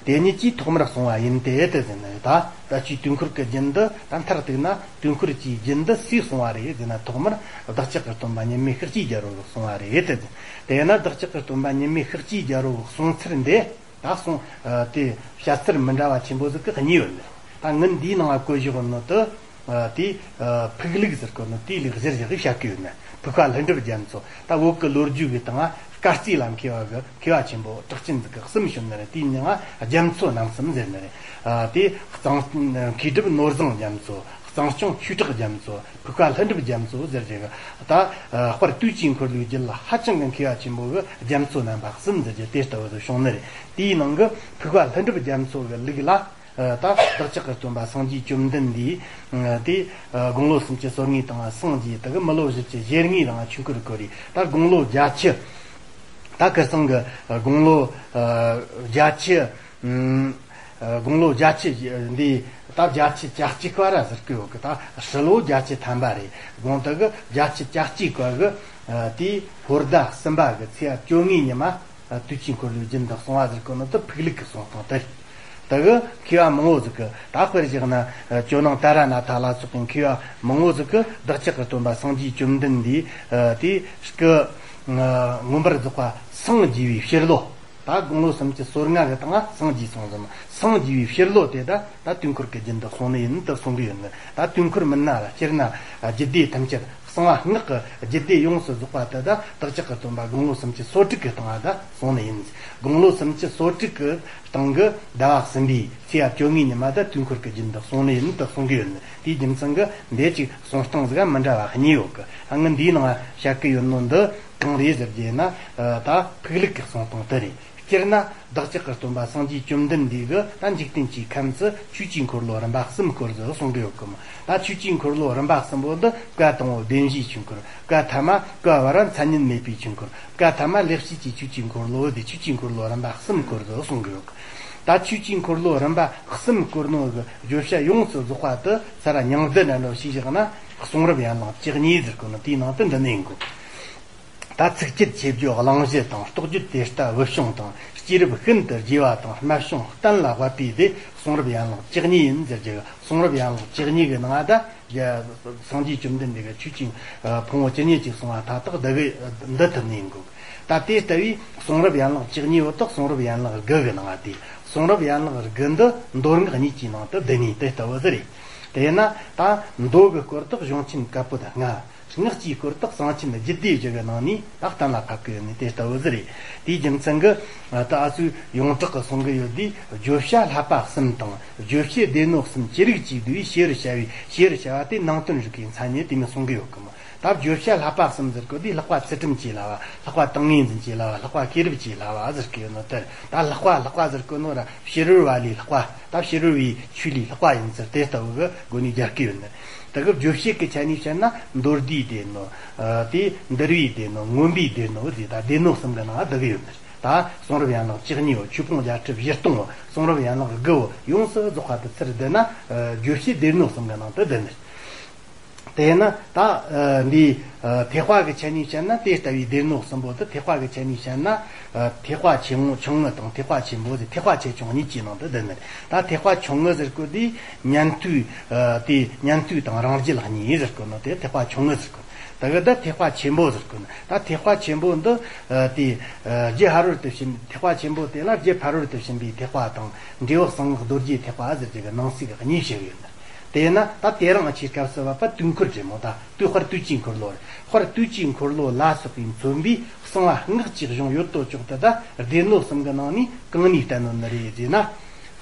དེ་ཉིད་ཀྱིས་ཐོག་མར་གསུངས་པ་ཡིན་ཏེ་དེ་ཟེར་ནས། ད་ད་ཅིག་དུས་འཁོར་གྱི་རྒྱུན་འདི་ད་མཐར་གཏུགས་ན་དུས་འཁོར་གྱི་རྒྱུན་འདི་སུས་གསུངས་པ་རེད་ཟེར་ན། ཐོག་མར་བདག་ཅག་གི་སྟོན་པ་མཉམ་མེད་ཤཱཀྱའི་རྒྱལ་པོ་གིས་གསུངས་པ་རེད་དེ་ཟེར། དེས་ན་བདག་ཅག་གི་སྟོན་པ་མཉམ་མེད་ཤཱཀྱའི་རྒྱལ་པོ་གིས་གསུངས་ཚུལ་འདི། ད་གསུང་། ཨ། དེ་བཤད་ཚུལ་མི་འདྲ་བ་ཆེན་པོ་ཟིག་གི་གཉིས་ཡོད་ནི། ད་ངི་འདིའི་ནང་ལ་བཀོད་བཞག་ནོ་དེ། ཨ། དེ། ཨ། ཕུག་ལུགས་ཟེར་གོ་ནོ་དེའི་ལུགས་གཞིར་བཞག་གི་བཤད་གི་ཡོད་ནི། ཕུག་པ་ལྷུན་གྲུབ་རྒྱ་མཚོ་ད་བོད་གི་ལོ་རྒྱུས་གི་སྟེང་ང་ དཀའ་རྩེ་ལ་མཁས་པ་གི་མཁས་པ་ཆེན་པོ་གྲགས་ཅན་ཟིག་གི་གསུམ་བྱོན་ནི་རེད། དེའི་མིང་ང་རྒྱ་མཚོ་རྣམ་གསུམ་ཟེར་ནི་རེད། ཨ། དེ་གཙང་མཁས་གྲུབ་ནོར་བཟང་རྒྱ་མཚོ། གཙང་སྐྱོང་ཆོས་གྲགས་རྒྱ་མཚོ། ཕུག་པ་ལྷུན་གྲུབ་རྒྱ་མཚོ་ཟེར་རྒྱུ་གི། ད་དཔལ་དུས་ཀྱི་འཁོར་ལོའི་རྒྱུད་ལ་ཧ་ཅང་གི་མཁས་པ་ཆེན་པོ་གི་རྒྱ་མཚོ་རྣམ་པ་གསུམ་ཟེར་རྒྱུ་དེ་ལྟ་བུ་ཟིག་བྱུང་ནི་རེད། དེའི་ནང་གི་ཕུག་པ་ལྷུན་གྲུབ་རྒྱ་མཚོ་གི་ལུགས་ལ། ཨ། ད་བདག་ཅག་གི་སྟོན་པ་སངས་རྒྱས་བཅོམ་ལྡན་འདས། ཨ། དེ། ཨ། དགུང་ལོ་སུམ་ཅུ་སོ་ལྔའི་སྟེང་ལ་སངས་རྒྱས། དེ་གི་མི་ལོ་བཞི་བཅུ་ཞེ་ལྔའི་རིང་ཆོས་འཁོར་བསྐོར་རེ། ད་དགུང་ལོ་བརྒྱད་ཅུ། ད་ཁིར་ཚང་གི་དགུང་ལོ། ཨ། བརྒྱད་ཅུ། ཨ། དགུང་ལོ་བརྒྱད་ཅུ་འདི། ད་བརྒྱད་ཅུ་གྱ་གཅིག་པ་ར་ཟེར་གི་ཡོད་གི། ད་ཧྲིལ་བོ་བརྒྱད་ཅུ་ཐམ་པ་རེད། དགོངས་དག་གི་བརྒྱད་ཅུ་གྱ་གཅིག་པ་གི། ཨ། དེའི་ཕོ་ཟླ་གསུམ་པ་གི་ཚེས་པ་བཅོ་ལྔའི་ཉི་མ། ཨ། དུས་ཀྱི་འཁོར་ལོའི་རྒྱུན་དུ་གསུངས་པ་ཟེར་གོ་ནོ་དེ་ཕུག་ལུགས་ཀྱི་གསུང་སྟངས་དེ་རེད། དེ་གི་མཁས་པ་མང་བོ་ཟིག་གི། ད་དཔེར་བཞག་ན། ཨ། ཇོ་ནང་ཏཱ་ར་ནཱ་ཐ་ལ་སོགས་པའི་མཁས་པ་མང་བོ་ཟིག་གི་བདག་ཅག་གི་སྟོན་པ་སངས་རྒྱས་བཅོམ་ལྡན་འདས། ཨ། དེ་སྐུ། ཨ། མངོན་པར་རྫོགས་པ་སངས་རྒྱས་པའི་ཕྱི་ལོ། ད་དགུང་ལོ་སུམ་ཅུ་སོ་ལྔ་གི་སྟེང་ང་སངས་རྒྱས་སོང་ཟིན། སངས་རྒྱས་པའི་ཕྱི་ལོ་དེ་ད་ད་དུས་འཁོར་གྱི་རྒྱུན་དུ་གསུངས་ནི་ཡིན་དུ་གསུང་གི་ཡོད་ནི། ད་དུས་འཁོར་མིན་ན་ར། སྤྱིར་ན་རྒྱུད་སྡེ་ཐམས་ཅད། གསང་བ་སྔགས་ཀྱི་རྒྱུད་སྡེ་ཡོངས་སུ་རྫོགས་པ་དེ་ད་བདག་ཅག་གི་སྟོན་པ་དགུང་ལོ་སུམ་ཅུ་སོ་དྲུག་གི་སྟེང་ང་ད་གསུངས་ནི་ཡིན། དགུང་ལོ་སུམ་ཅུ་སོ་དྲུག་གི་སྟེང་གི་ཟླ་བ་གསུམ་པའི་ཚེས་པ་བཅོ་ལྔའི་ཉི་མ་ད་དུས་འཁོར་གྱི་རྒྱུན་དུ་གསུངས་ནི་ཡིན་དུ་གསུང་གི་ཡོད་ནི། དེའི་རྒྱུ་མཚན་གྱིས་འདི་ཅིག་གསུང་སྟངས་ཟིག་མི་འདྲ་བ་གཉིས་ཡོད་གི། ཨ། ངས་འདིའི་ནང་བཤད་གི་ཡོད་ནོ་འདི་གང་རེད་ཟེར་རྒྱུ་ཡིན་ན། ཨ། ད་ཕུག་ལུགས་ཀྱི་གསུང་སྟངས་དེ་རེད། སྤྱིར་ན་བདག་ཅག་གི་སྟོན་པ་སངས་རྒྱས་བཅོམ་ལྡན་འདས་ཀྱིས་ད་འཇིག་རྟེན་གྱི་ཁམས་སུ་ཆོས་ཀྱི་འཁོར་ལོ་རིམ་པ་གསུམ་བསྐོར་ཟིག་གསུང་གི་ཡོད་གི་མོ། ད་ཆོས་ཀྱི་འཁོར་ལོ་རིམ་པ་གསུམ་པོ་འདི། བཀའ་དང་པོ་བདེན་བཞིའི་ཆོས་འཁོར། བཀའ་ཐ་མ་བཀའ་བར་མཚན་ཉིད་མེད་པའི་ཆོས་འཁོར། བཀའ་ཐ་མ་ལེགས་བཤད་ཀྱི་ཆོས་ཀྱི་འཁོར་ལོ། དེ་ཆོས་ཀྱི་འཁོར་ལོ་རིམ་པ་གསུམ་བསྐོར་ཟིག་གསུང་གི་ཡོད་གི། ད་ཆོས་ཀྱི་འཁོར་ལོ་རིམ་པ་གསུམ་བསྐོར་ནོ་གི་བརྗོད་བྱ་ཡོངས་སུ་རྫོགས་པ་དེ་ཚར་མྱང་འདི་འདྲ་འདྲ་ཞིག་བཞག་ན། གསུང་རབ་ཡན་ལག་བཅུ་གཉིས་ཟེར་གོ་ནོ་དེའི་ནང་དུ་འདུ་ནི་ཡིན་གོ། ད་ཚིགས་བཅད་ཆེ་བརྗོད་གླེང་གཞི་དང་། རྟོགས་བརྗོད་དེ་ལྟ་བུ་བྱུང་དང་། སྐྱེས་རབས་ཤིན་ཏུ་རྒྱས་པ་དང་། སྨད་བྱུང་གཏན་ལ་དབབ་པའི་དེ་གསུང་རབ་ཡན་ལག་བཅུ་གཉིས་ཡིན་ཟེར་གྱི། གསུང་རབ་ཡན་ལག་བཅུ་གཉིས་ཀྱི་ནང་ད་སངས་རྒྱས་བཅོམ་ལྡན་འདས་ཀྱིས་ཆོས་ཀྱི་ཕུང་པོ་ཇི་སྙེད་ཅིག་གསུངས་པ་མཐའ་དག་འདི་གི་འདུ་ཐུབ་ནི་ཡིན་དགོས། ད་དེ་ལྟ་བུའི་གསུང་རབ་ཡན་ལག་བཅུ་གཉིས་པོ་དག་གསུང་རབ་ཡན་ལག་དགུ་གི་ནང་དེ། གསུང་རབ་ཡན་ལག་དགུ་འདི་མདོ་སྔགས་གཉིས་ཀྱི་ནང་དུ་བསྡུ་ནི་དེ་ལྟ་བུ་ཟིག་རེད། དེས་ན་ད་མདོ་གི་སྐོར་དག་གཞུང་ཆེན་བཀའ་པོད་ལྔ། སྔགས་ཀྱི་སྐོར་དག་གསང་ཆེན་རྒྱུད་སྡེ་བཞི་གི་ནང་ནས་ད་གཏན་ལ་ཕབ་ཀྱི་ཡོད་ནི་དེ་ལྟ་བུ་ཟིག་རེད། དེའི་རྒྱུ་མཚན་གྱིས་ད་ཨ་ཚུགས་ཡོངས་གྲགས་ཀྱི་གསུང་གི་ཡོད་དེ། བརྗོད་བྱ་བསླབ་པ་གསུམ་དང་། བརྗོད་བྱེད་སྡེ་སྣོད་གསུམ་ཅི་རིགས་ཅིག་འདུས་པའི་ཞེས་པར་བྱ་བའི། ཞེས་པར་བྱ་བ་དེ་ནང་དོན་རིག་པའི་མཚན་ཉིད་དེ་མོ་གསུང་གི་ཡོད་གི་མོ། ད་བརྗོད་བྱ་བསླབ་པ་གསུམ་ཟེར་གོ་དེ། ལྷག་པ་ཚུལ་ཁྲིམས་ཀྱི་བསླབ་པ། ལྷག་པ་ཏིང་ངེ་འཛིན་གྱི་བསླབ་པ། ལྷག་པ་ཤེས་རབ་ཀྱི་བསླབ་པ་ཟེར་གི་ཡོད་ནོ་དེ། ད་ལྷག་པ་ལྷག་པ་ཟེར་གོ་ནོ་ར་ཕྱི་རོལ་བ་ལས་ལྷག་པ། ད་ཕྱི་རོལ་བའི་ཆོས་ལས་ལྷག་པ་ཡིན་ཟེར་དེ་ལྟ་བུ་གི་སྒོ་ནས་རྒྱག་གི་ཡོད་ནི། དེ་གི་བརྗོད་བྱེད་ཀྱི་ཆ་ནས་བཤད་ན། མདོ་སྡེའི་སྡེ་སྣོད། ཨ། དེ་འདུལ་བའི་སྡེ་སྣོད། མངོན་པའི་སྡེ་སྣོད་ཟེར། ད་སྡེ་སྣོད་གསུམ་གི་ནང་བསྡུ་གི་ཡོད་ནི། ད་གསུང་རབ་ཡན་ལག་བཅུ་གཉིས་པོ། ཆོས་ཕུང་བརྒྱད་ཁྲི་བཞི་སྟོང་པོ། གསུང་རབ་ཡན་ལག་དགུ་པོ་ཡོངས་སུ་རྫོགས་པ་དེ་ཚུར་བསྡུ་ན། ཨ། བརྗོད་བྱེད་སྡེ་སྣོད་གསུམ་གི་ནང་དུ་བསྡུ་ནི། དེས་ན་ད། ཨ། འདི། ཨ། ཐེག་པ་གི་ཆ་ནས་བཤད་ན། དེ་ལྟ་བུའི་སྡེ་སྣོད་གསུམ་པོ་དེ་ཐེག་པ་གི་ཆ་ནས་བཤད་ན། ཨ། ཐེག་པ་ཆེན་མོ་ཆུང་ངུ་དང་། ཐེག་པ་ཆེན་པོ་ཟེར། ཐེག་པ་ཆེ་ཆུང་གཉིས་ཀྱི་ནང་དུ་བསྡུ་ནི། ད་ཐེག་པ་ཆུང་ངུ་ཟེར་གོ་དེ་ཉན་ཐོས། ཨ། དེ་ཉན་ཐོས་དང་རང་རྒྱལ་གཉིས་ཟེར་གོ་ནོ་དེ་ཐེག་པ་ཆུང་ངུ་ཟེར་གོ། དེ་གི་ད་ཐེག་པ་ཆེན་པོ་ཟེར་གོ་ནོ། ད་ཐེག་པ་ཆེན་པོ་འདི། ཨ། དེ། ཨ། རྒྱུ་ཕ་རོལ་ཏུ་ཕྱིན། ཐེག་པ་ཆེན་པོ་དེ་ལ་རྒྱུ་ཕ་རོལ་ཏུ་ཕྱིན་པའི་ཐེག་པ་དང་། འབྲས་བུ་གསང་སྔགས་རྡོ་རྗེ་ཐེག་པ་ཟེར་གྱི་གི་ནང་གསེས་གཉིས་བཤད་ཡོད་ནི། དེས་ན་ད་དེ་རིང་ཆོས་སྐབས་སུ་བབ་པ་དུས་འཁོར་རེད་མོ། ད་དུས་དཔལ་དུས་ཀྱི་འཁོར་ལོ་རེད། དཔལ་དུས་ཀྱི་འཁོར་ལོ་ལ་སོགས་པས་མཚོན་པའི་གསང་བ་སྔགས་ཀྱི་གཞུང་ཡོད་དོ་ཅོག་ཏུ། ད་སྡེ་སྣོད་གསུམ་གྱི་ནང་ནས་གང་ནས་བསྟན་ནོ་ནི་རེད་ཟེར་ན།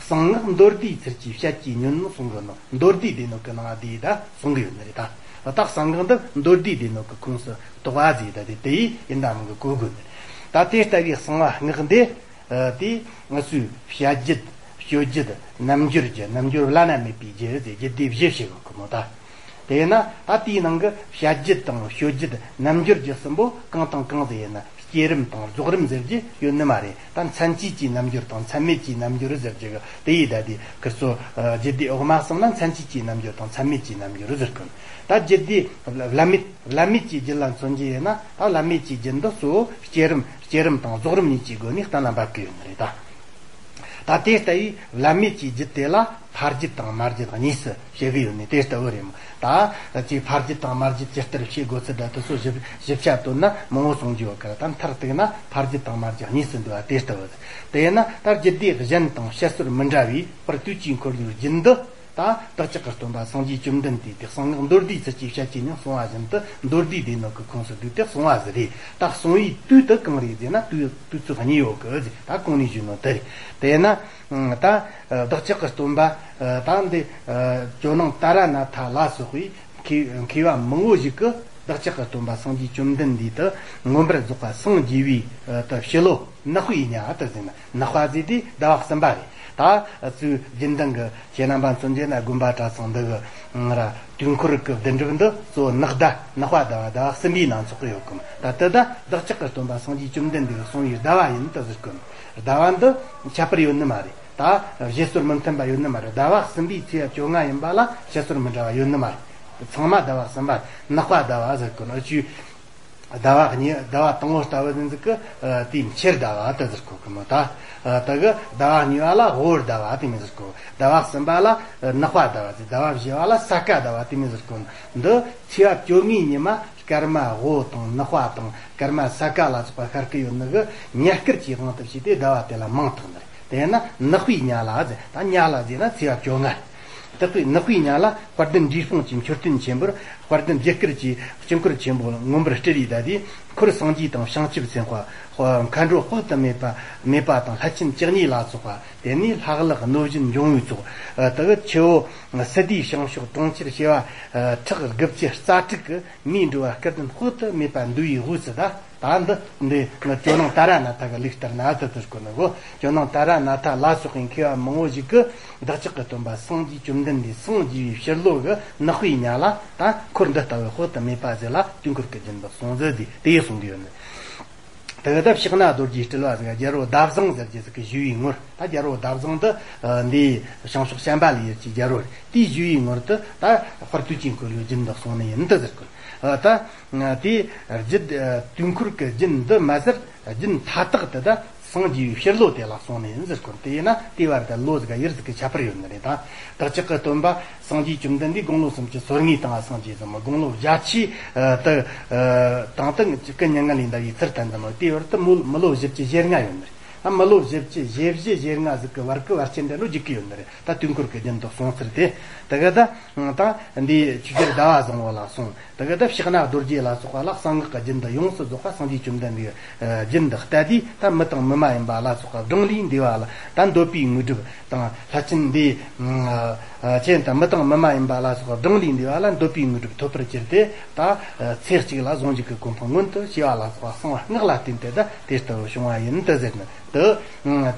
གསང་སྔགས་མདོ་སྡེའི་ཚུལ་གྱིས་བཤད་ཀྱི་ཉོན་གསུང་གི་ནོ། མདོ་སྡེའི་སྡེ་སྣོད་ཀྱི་ནང་དེ་ད་གསུང་གི་ཡོད་ནི་རེད། ད་ད་གསང་སྔགས་འདི་མདོ་སྡེའི་སྡེ་སྣོད་ཀྱི་ཁོངས་སུ་གཏོགས་པ་ཟེར། ད་དེ་དེ་ཡིན་ད་མིན་གི་གོ་དགོས་ནི་རེད། ད་དེ་ལྟ་བུའི་གསང་བ་སྔགས་འདི། ཨ། དེ་ང་ཚོས་བཤད་རྒྱུད། སྤྱོད་རྒྱུད། རྣལ་འབྱོར་རྒྱུད། རྣལ་འབྱོར་བླ་ན་མེད་པའི་རྒྱུད་ཟེར་རྒྱུད་སྡེ་བཞི་བྱེད་དགོས་གི་མོ། ད་དེས་ན་ད་དེའི་ནང་གི་བཤད་རྒྱུད་དང་སྤྱོད་རྒྱུད། རྣལ་འབྱོར་རྒྱུད་གསུམ་པོ་གང་དང་གང་ཟེར་ཡིན་ན། སྐྱེ་རིམ་དང་རྫོགས་རིམ་ཟེར་རྒྱུ་ཡོད་ནི་མ་རེད། ད་མཚན་བཅས་ཀྱི་རྣལ་འབྱོར་དང་མཚན་མེད་ཀྱི་རྣལ་འབྱོར་ཟེར་རྒྱུ་གི་དེ་ཡིས། ད་དེ་ཁིར་ཚོ། ཨ། རྒྱུད་སྡེ་འོག་མ་གསུམ་ལ་མཚན་བཅས་ཀྱི་རྣལ་འབྱོར་དང་མཚན་མེད་ཀྱི་རྣལ་འབྱོར་ཟེར་གི། ད་རྒྱུད་སྡེ་བླ་མེད། བླ་མེད་ཀྱི་རྒྱུད་ལ་མཚོན་རྒྱུ་ཡིན་ན། ད་བླ་མེད་ཀྱི་རྒྱུད་འདི་གཙོ་བོ་སྐྱེ་རིམ། སྐྱེ་རིམ་དང་རྫོགས་རིམ་གཉིས་ཀྱི་སྒོ་ནས་གཏན་ལ་འབེབས་ཀྱི་ཡོད་ནི་རེད། ད་ད་དེ་ལྟ་བུའི་བླ་མེད་ཀྱི་རྒྱུད་དེ་ལ་ཕ་རྒྱུད་དང་མ་རྒྱུད་གཉིས་སུ་བྱེད་ཀྱི་ཡོད་ནི་དེ་ལྟ་བུ་རེད་མོ། ད་ཅིག་ཕ་རྒྱུད་དང་མ་རྒྱུད་ཇི་ལྟར་བྱེད་དགོས་ཚུལ་འདྲ་དེ་ཚོ་ཞིབ་ཞིབ་ཆ་བཏོན་ན་མང་བོ་གསུང་རྒྱུ་ཡོད་ཀི་ར། ད་མཐར་གཏུགས་ན་ཕ་རྒྱུད་དང་མ་རྒྱུད་གཉིས་སུ་འདུ་བ་དེ་ལྟ་བུ། དེས་ན་ད་རྒྱུད་སྡེ་གཞན་དང་བཤད་སྲོལ་མི་འདྲ་བའི་དཔལ་དུས་ཀྱི་འཁོར་ལོའི་རྒྱུད་འདི། ད་བདག་ཅག་གི་སྟོན་པ་སངས་རྒྱས་བཅོམ་ལྡན་འདས་དེ་གསང་སྔགས་མདོར་བསྡུས་ཚུལ་གྱིས་བཤད་ཀྱི་ཉིན་གསུང་བ་བཞིན་དུ་མདོར་བསྡུས་སྡེ་སྣོད་ཀྱི་ཁོངས་སུ་བསྡུས་ཏེ་གསུང་བ་ཟིག་རེད། ད་གསུང་བའི་དུས་དེ་གང་རེད་ཟེར་ན། དུས་དུས་ཚོད་གཉིས་ཡོད་གི་ཟེར། ད་གོང་ནས་ཞུས་ནོ་དེ་རེད། དེས་ན་ད་བདག་ཅག་གི་སྟོན་པ་ད་འདི་ཇོ་ནང་ཏཱ་ར་ནཱ་ཐ་ལ་སོགས་པའི་མཁས་མཁས་པ་མང་བོ་ཞིག་གིས་བདག་ཅག་གི་སྟོན་པ་སངས་རྒྱས་བཅོམ་ལྡན་འདས་དེ་མངོན་པར་རྫོགས་པ་སངས་རྒྱས་པའི་ད་ཕྱི་ལོ་ནག་པོའི་ཉ་དེ་ཟེར་ན། ནག་པ་ཟེར་དུས་ཟླ་བ་གསུམ་པ་རེད། ད་ཚུར་རྒྱུན་ལྡན་གྱི་ཁྱེད་རྣམ་པ་མཚོན་རྒྱུ་ན་དགོན་པ་གྲྭ་ཚང་འདི་གི་ང་ར་དུས་འཁོར་གྱི་བདུན་གྲུབ་འདི་གཙོ་བོ་ནག་ཟླ་ནག་པ་ཟླ་བ་ཟླ་བ་གསུམ་པའི་ནང་ཚོགས་ཀྱི་ཡོད་གི། ད་དེ་ད་བདག་ཅག་གི་སྟོན་པ་སངས་རྒྱས་བཅོམ་ལྡན་འདས་ཀྱི་གསུང་བའི་ཟླ་བ་ཡིན་དུ་ཟེར་གི། ཟླ་བ་འདི་ཁྱད་པར་ཡོད་ནི་མ་རེད། ད་བཞེད་སྲོལ་མི་མཐུན་པ་ཡོད་ནི་མ་རེད། ཟླ་བ་གསུམ་པའི་ཚེས་བཅོ་ལྔ་ཡིན་པ་ལ་བཞེད་སྲོལ་མི་འདྲ་བ་ཡོད་ནི་མ་རེད། ཚང་མ་ཟླ་བ་གསུམ་པ་ནག་པ་ཟླ་བ་ཟེར་གི་ནོ་ཅུ། ཟླ་བ་གཉིས། ཟླ་བ་དང་པོ་ལྟ་བུ་ཟིན་ཟིག་གི་དེའི་མཆེར་ཟླ་བ་དེ་ཟེར་གོ་གི་མོ། ད་དེ་གི་ཟླ་བ་གཉིས་པ་ལ་དབོར་ཟླ་བ་དེ་མོ་ཟེར་གོ། ཟླ་བ་གསུམ་པ་ལ་ནག་པ་ཟླ་བ་ཟེར། ཟླ་བ་བཞི་པ་ལ་ས་ག་ཟླ་བ་དེ་མོ་ཟེར་གོ། འདི་ཚེས་པ་བཅོ་ལྔའི་ཉི་མ་སྐར་མ་དབོ་དང་ནག་པ་དང་སྐར་མ་ས་ག་ལ་སོགས་པ་ཤར་གི་ཡོད་ནི་གི་ཉ་སྐར་གྱི་དབང་དུ་བྱས་ཏེ་ཟླ་བ་དེ་ལ་མིང་བཏགས་ནི་རེད། དེས་ན་ནག་པོའི་ཉ་ལ་ཟེར། ད་ཉ་ལ་ཟེར་ན་ཚེས་པ་བཅོ་ལྔ། དག་པའི་ནག་པོའི་ཉ་ལ་དཔལ་ལྡན་འབྲས་སྤུངས་ཀྱི་མཆོད་རྟེན་ཆེན་པོར། དཔལ་ལྡན་རྒྱ་གར་གྱི་དཀྱིལ་འཁོར་ཆེན་པོ་མངོན་པར་སྤྲུལ་པའི་ཟླ་དེ། འཁོར་སངས་རྒྱས་དང་བྱང་ཆུབ་སེམས་དཔའ། མཁའ་འགྲོ་དཔག་ཏུ་མེད་པ་མེད་པ་དང་ལྷ་ཆེན་བཅུ་གཉིས་ལ་སོགས་པ། དེ་ནས་ལྷ་ལག་གནོད་སྦྱིན་འབྱུང་བོའི་ཚོགས། དག་ཆུ་བོ་སིདྡྷིའི་བྱང་ཕྱོགས་གྲོང་ཁྱེར་བྱེ་བ་ཕྲག་དགུ་བཅུ་རྩ་དྲུག་གི་མིའི་འགྲོ་བ་སྐལ་ལྡན་དཔག་ཏུ་མེད་པ་འདུ་བའི་དབུས་སུ་གདའ། ད་འདི་འདི་ང་ཇོ་ནང་ཏཱ་ར་ནཱ་ཐ་གི་ལུགས་ལྟར་ན་ཨ་ཙི་ཙི་ཟེར་གོ་ནི་གོ། ཇོ་ནང་ཏཱ་ར་ནཱ་ཐ་ལ་སོགས་པའི་མཁས་པ་མང་བོ་ཞིག་གིས་བདག་ཅག་གི་སྟོན་པ་སངས་རྒྱས་བཅོམ་ལྡན་འདས་སངས་རྒྱས་པའི་ཕྱི་ལོ་གི་ནག་པོའི་ཉ་ལ་ད་འཁོར་འདི་ལྟ་བུ་དཔག་ཏུ་མེད་པ་ཟིག་ལ་དུས་འཁོར་གྱི་རྒྱུན་དུ་གསུངས་ཟིག་དེ་དེ་གསུང་གི་ཡོད་ནི། དེ་གི་ད་ཕྱག་ན་རྡོ་རྗེའི་སྤྲུལ་པ་ཟིག་རྒྱལ་པོ་ཟླ་བཟང་ཟེར་རྒྱུ་ཟིག་གི་ཞུ་བའི་ངོར། ད་རྒྱལ་པོ་ཟླ་བཟང་འདི་འདི་བྱང་ཕྱོགས་བྱམས་པ་ལ་ཡུལ་གྱི་རྒྱལ་པོ་རེད། དེའི་ཞུ་བའི་ངོར་དུ་ད་དཔལ་དུས་ཀྱི་འཁོར་ལོའི་རྒྱུན་དུ་གསུངས་ནི་ཡིན་དུ་ཟེར་གོ། ད་དེ་རྒྱུད་དུས་འཁོར་གྱི་རྒྱུན་འདི་མ་ཟད་རྒྱུན་མཐའ་དག་ཏུ་ད་སངས་རྒྱས་པའི་ཕྱི་ལོ་དེ་ལ་གསུངས་ནི་ཡིན་ཟེར་གོ། དེ་ཡིན་ན་དེའི་བར་དུ་ལོ་ཟིག་ག་ཡུལ་ཟིག་གི་ཁྱད་པར་ཡོད་ནི་རེད། ད་བདག་ཅག་གི་སྟོན་པ་སངས་རྒྱས་བཅོམ་ལྡན་འདས་དགུང་ལོ་སུམ་ཅུ་སོ་ལྔའི་སྟེང་ང་སངས་རྒྱས་ཟིན་མོ། དགུང་ལོ་བརྒྱད་ཅུའི་དུ་དང་དུ་ཀུན་མྱ་ངན་ལས་འདའ་བའི་ཚུལ་བསྟན་ཟིན་མོ། དེའི་བར་དུ་མི་མི་ལོ་བཞི་བཅུ་ཞེ་ལྔ་ཡོད་ནི་རེད། ད་མི་ལོ་བཞི་བཅུ་ཞེ་བཞི་ཞེ་ལྔ་ཟིག་གི་བར་གི་བར་ཆད་འདྲ་ལོ་རྒྱུག་གི་ཡོད་ནི་རེད། ད་དུས་འཁོར་གྱི་རྒྱུན་དུ་གསུངས་ཚུལ་དེ། དེ་གི་ད་ད་འདི་ཆོས་རྒྱལ་ཟླ་བ་བཟང་བོ་ལ་གསུངས། དེ་གི་ད་ཕྱག་ན་རྡོ་རྗེ་ལ་སོགས་པ་ལ་གསང་སྔགས་ཀྱི་རྒྱུན་དུ་ཡོངས་སུ་རྫོགས་པ་སངས་རྒྱས་བཅོམ་ལྡན་འདས་ཀྱི་རྒྱུན་དུ་བལྟས་དུས། ད་མི་དང་མི་མ་ཡིན་པ་ལ་སོགས་པ་བགྲང་ལས་འདས་པ་ལ་ད་འདོད་པའི་དངོས་གྲུབ་དང་། ལྷ་ཆེན་འདི་ཆེན་དང་མི་དང་མི་མ་ཡིན་པ་ལ་སོགས་པ་བགྲང་ལས་འདས་པ་ལ་འདོད་པའི་དངོས་གྲུབ་ཐོབ་པར་གྱུར་ཏེ། ད་ཚེ་གཅིག་ལ་ཟུང་འཇུག་གི་གོ་འཕང་མངོན་དུ་བྱེད་པ་ལ་སོགས་པ་གསང་བ་སྔགས་ལ་བརྟེན་ཏེ་ད་དེ་ལྟ་བུ་བྱུང་བ་ཡིན་དུ་ཟེར་ནི། དེ་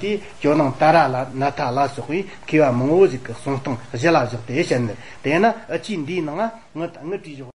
དེ་ཇོ་ནང་ཏཱ་ར་ལ་ནཱ་ཐ་ལ་སོགས་པའི་མཁས་པ་མང་བོ་ཞིག་གི་གསུང་སྟངས་གཞི་ལ་བཞག་སྟེ་བཤད་ནི། དེས་ན་ཨ་ཅེ་འདིའི་ནང་ང་ངི་ངི་བྲིས་བཞག